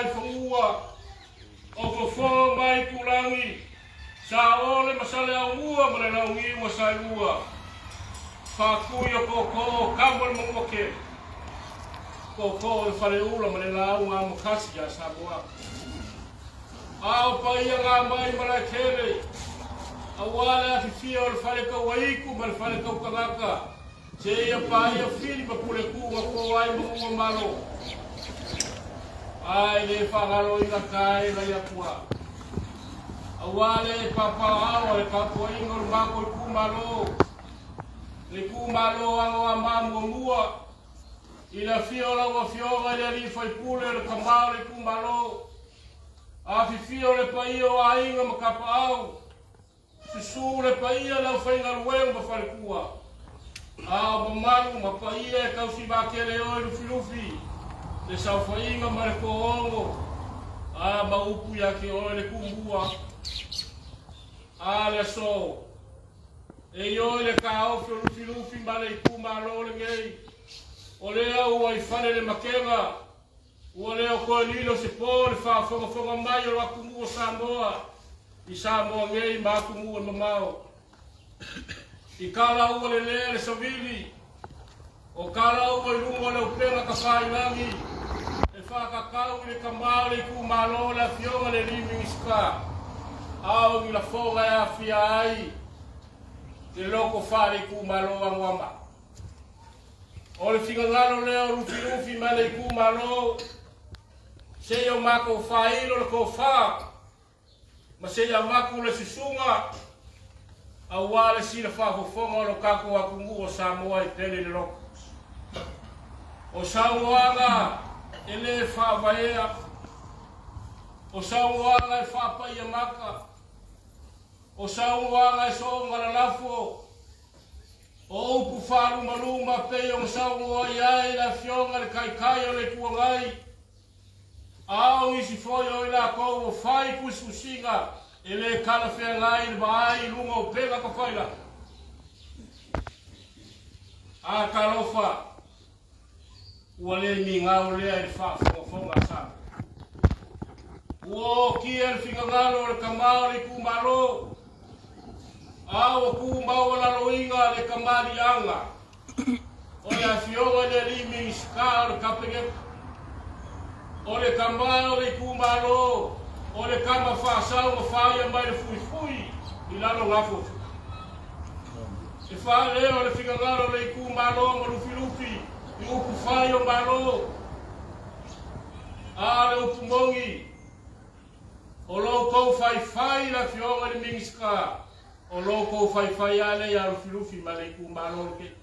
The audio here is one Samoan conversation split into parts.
mai fanua, o fofoga mai itulagi, Saole ma Saleaaumua ma le Launiu a Saelua, Faatui o tootoo o Tama o le Manuatele, tootoo o le Faleula ma le Lauga Amotasi ia Samoa. A o paia na mai Malaetele, aua le afifio o le Faletauaitu ma le Faletautagata, seia paia Fili ma Puletu na to ai Manuga Malo. A e le faagaloina tae lai atua. Aua le papaaao a le tapuaiga o le matou itumalo, le itumalo Anoamaa muamua, I le afio o lau Afioga i le Alii Faipule o le Tama o le Itumalo, afifio le paia o aiga ma tapaau, susu le paia o le aufaigaluega ma faletua, a o mamalu ma paia e tausi vatele oe Lufilufi, le saofaiga ma le tooogo, a ma upu ia te oe le Tumua. A le aso, e ioe le taofi o Lufilufi ma le itumalo lenei, o lea ua i fale le matega, ua le o toe lilo se po le faafogafoga mai o atunuu o Samoa i Samoa nei ma atunuu e mamao. I kala ua lelea le savili, o kala ua i luga o le upega tafailagi e faatatau i le tama o le itumalo le Afioga i le Alii Minisita, a o ni lafoga e aafia ai le loto faale-itumalo Anoamaa. O le finagalo lea o Lufilufi ma le itumalo, seia o matou faailo le tofa ma seia avatu le susuga aua le sila faafofoga o lo tatou atunuu o Samoa e pele i le loto. O saunoaga e le faavaea, o saunoaga e faapaia maka, o saunoaga e soona lalafo, O upu faalumaluma pei ona saunoa i ai le Afioga i le Taitai o le Itu Agai, a o nisi foi o i latou ua fai tusitusiga e le talafeagai i le vaai i luga o upega tafailagi. A talofa, ua le migao lea i le faafogafoga a Samoa. Ua okia le finagalo o le tama o le itumalo, a ua tumau alaloina le tamaliiaga o le Afioga i le Alii Minisita o le Kapeneta, o le tama o le itumalo, o le tama faasau na faia mai le fuifui i lalo gafuafua. E faaleo le finagalo o le itumalo ma Lufilufi i upu fai o Malo. A o le upu moni, o lo outou faifai i le Afioga i le Minisita, o lo outou faifai lava lea ia Lufilufi ma le itumalo lenei.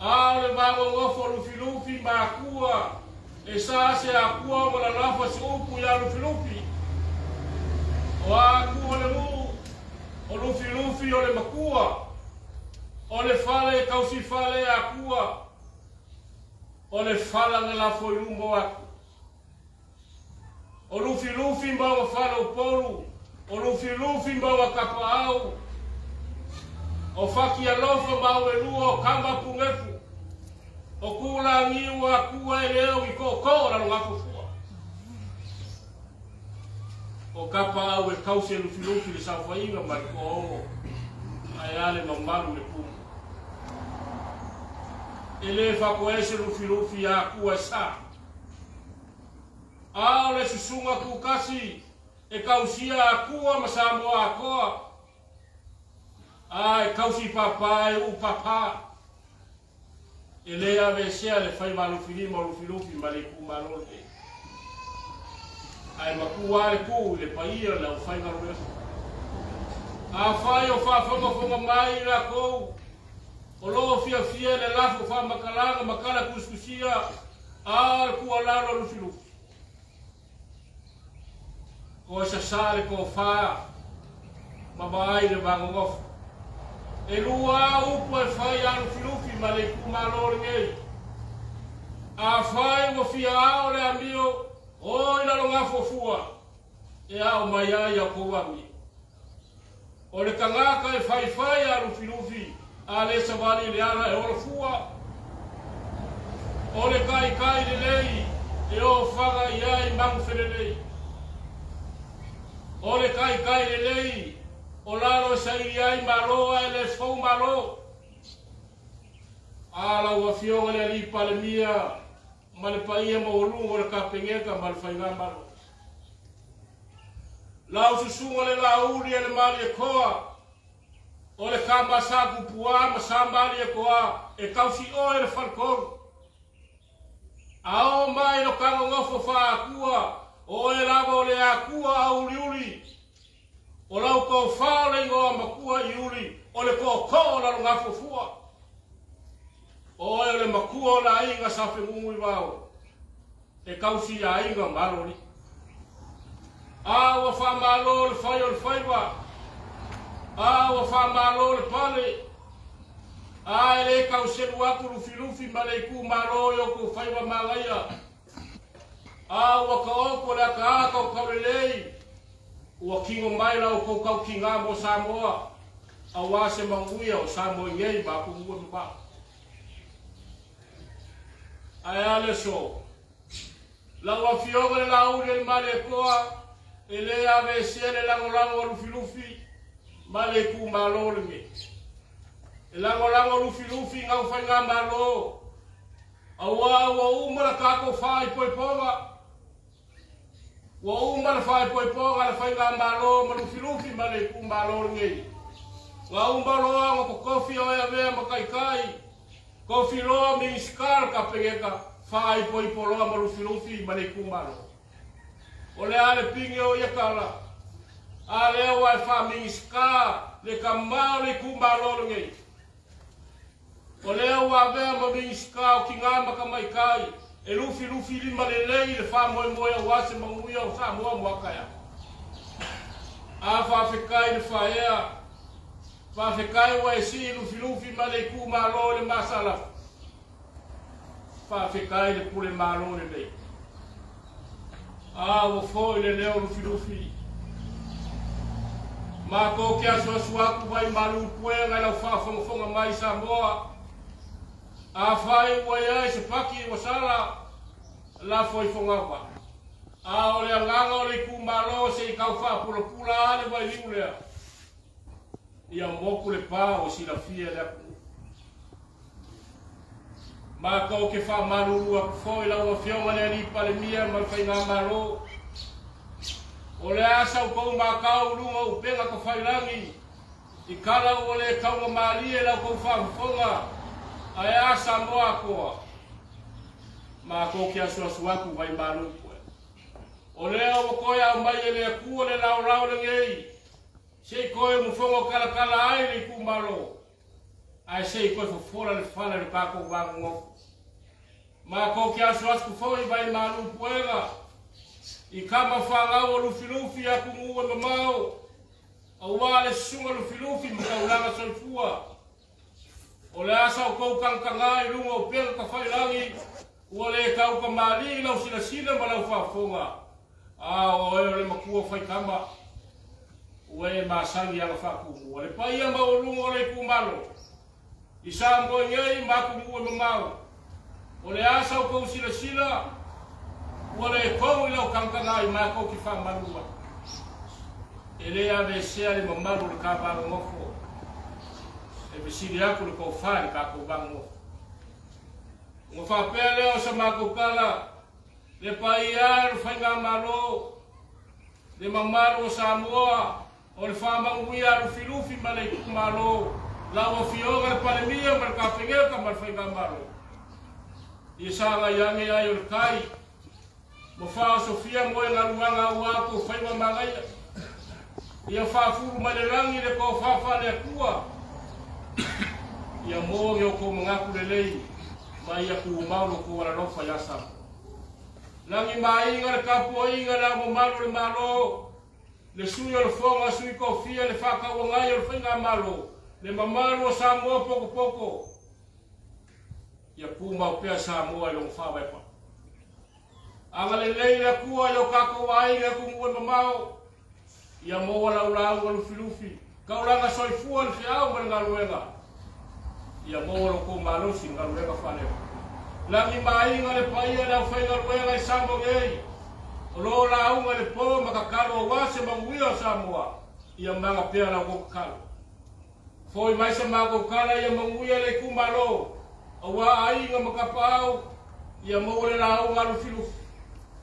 A o le va nonofo o Lufilufi ma Akua, e sa se Akua ona lalafa se upu ia Lufilufi. O Akua le nuu, o Lufilufi o le matua, o le fale e tausi fale e Akua, o le fala na lafo i luma o Akua. O Lufilufi ma ona fale Upolu, o Lufilufi ma ona tapaau, o Fatialofa ma Auelua o Tama Punefu, o Tulagiu Akua e leo i tootoo o Lalogafofua. O tapaau e tausi e Lufilufi le saofaiga ma le toaono, ae a le mamalu le tumu. E le fatoese Lufilufi ia Akua e sa. A o le susuga tutasi e tausia Atua ma Samoa atoa, a e tausi papa e uu papa. E le aveesea le faiva alofilima o Lufilufi ma le itumalo lenei. Ae matua le tu i le paia o le aufaigaluega. Afai o faafogafoga mai i latou o lo o fiafia i le lafo faamatalaga ma tala tusitusia a le tuualalo a Lufilufi. Toe sasa le tofa ma vaai le vanonofo. E lua upu e fai a Lufilufi ma le itumalo lenei. Afai ua fia ao le amio, o i lalo gafuafua, e ao mai ai a tou amio. O le tagata e faifai a Lufilufi a le savali i le ala e ola fua. O le taitai lelei e o ofaga i ai magufelelei. O le kaikai lelei o lalo e saili ai Malo ae le fou Malo. A lau Afioga i le Alii Palemia ma le paia maualuga o le Kapeneta ma le Faigamalo. Lau susuga le Laauli e le Malietoa, o le tama sa Tupua ma sa Malietoa e tausi oe le faletolu. A oo mai lo ta nonofo faa-Atua, o oe lava o le Atua auliuli, o lau tofa o le igoa matua i uli, o le tootoo o Lalogafuafua. O oe o le matua o le aiga sa Fenunuivao, e tausi aiga ma aloalii. A ua faamalo le fai o le faiva, a ua faamalo le pale, a e le tau selu atu Lufilufi ma le itumalo i outou faiva manaia, a ua taoto le ataata o Taulelei, ua tino mai la outou tautiga mo Samoa, aua se manuia o Samoa i nei ma atunuu e mamao. Ae a le aso? Lau Afioga i le Laauli o le Malietoa, e le aveesea le lagolago a Lufilufi ma le itumalo lenei. E lagolago Lufilufi i gau faigamalo, auā ua uma le tatou faaipoipoga. Ua uma le faaipoipoga a le faigamalo ma Lufilufi ma le itumalo lenei. Ua uma loa ona totofi oe avea ma taitai, tofi loa Minisita o le Kapeneta, faaipoipo loa ma Lufilufi ma le itumalo. O le a le pine o ia tala? A lea ua e faa-Minisita le tama o le itumalo lenei. O lea ua avea ma Minisita o Tinā ma Tamaitai e lufilufi lima lelei i le faamoemoe aua se manuia o Samoa mo a taeao. A faafetai le faaea, faafetai ua e sii lufilufi ma le itumalo i le masalafu. Faafetai le pule malo lelei. A ua foi le leo lufilufi. Matou te asuasu atu vai malu puega i lau faafogafoga mai Samoa. Afai ua i ai se paki ua sala, lafo i Fogaua. A o le agaga o le itumalo se i tau faapulapula a le vailiu lea. Ia moku le pa ua silafia e le atunuu. Matou te faamalulu atu foi lau Afioga i le Alii Palemia ma le Faigamalo, o le a sa outou matau i luga o upega tafailagi i tala ua le taugamalie la outou faafofoga, ae a Samoa atoa? Matou te asuasu atu vaimalu koe. O lea ua toe aumai e le Atua le laolao lenei, se i toe umufono talatala ai le itumalo. Ae se i toe fofola le fala i lo tatou va nonofo. Matou te asuasu foi vai malu puega i kama fanau o Lufilufi atunuu e mamao, aua le susuga Lufilufi ma taulaga soifua. O le a sa outou tagataga i luga o upega tafailagi ua le taukamalii lau silasila ma lau faafofoga, a o oe o le matua faitama ua e masani i aga faatumua. Le paia maualuga o le itumalo i Samoa nei ma atunuu e mamao, o le a sa outou silasila ua le tou i lau tagataga i matou te faamalu ai. E le aveesea le mamalu o le ta vanonofo, e fesili atu le tofa i le tatou vanonofo. Ona faapea lea o sa matou tala, Le paia e o le Faigamalo, le mamalu o Samoa, o le faamanuia a Lufilufi ma le itumalo, lau Afioga le Palemia ma le Kapeneta ma le Faigamalo. Ia sagai ane ai o le tai, ma faaosofia moegaluaga aua tou faiva manaia. Ia faafulu mai le lagi le tofa faale-Atua, ia moa ni outou manatu lelei ma ia tumau lo outou alalofa ia Samoa. Lagi ma aiga le tapuaiga le ao mamalu o le Malo, le sui o le Fono a Sui Tofia, le faatauagai o le Faigamalo, le mamalu o Samoa potopoto, ia tumau pea Samoa i lona faavae papa. Agalelei le Atua i o tatou aiga atunuu e mamao, ia maua lau lauga lufilufi, taulaga soifua le feau ma le galuega, ia maua lo outou malosi i le galuega faale-Atua. Lagi ma aiga le paia le aufaigaluega i Samoa nei, o lo o lauga i le po ma tatalo aua se manuia o Samoa, ia maga pea la outou tatalo. Foi mai sa matou tala ia manuia le itumalo, aua aiga ma tapaau, ia maua le lauga a Lufilufi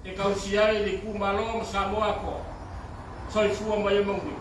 e tausi ai le itumalo ma Samoa atoa. Soifua ma ia manuia.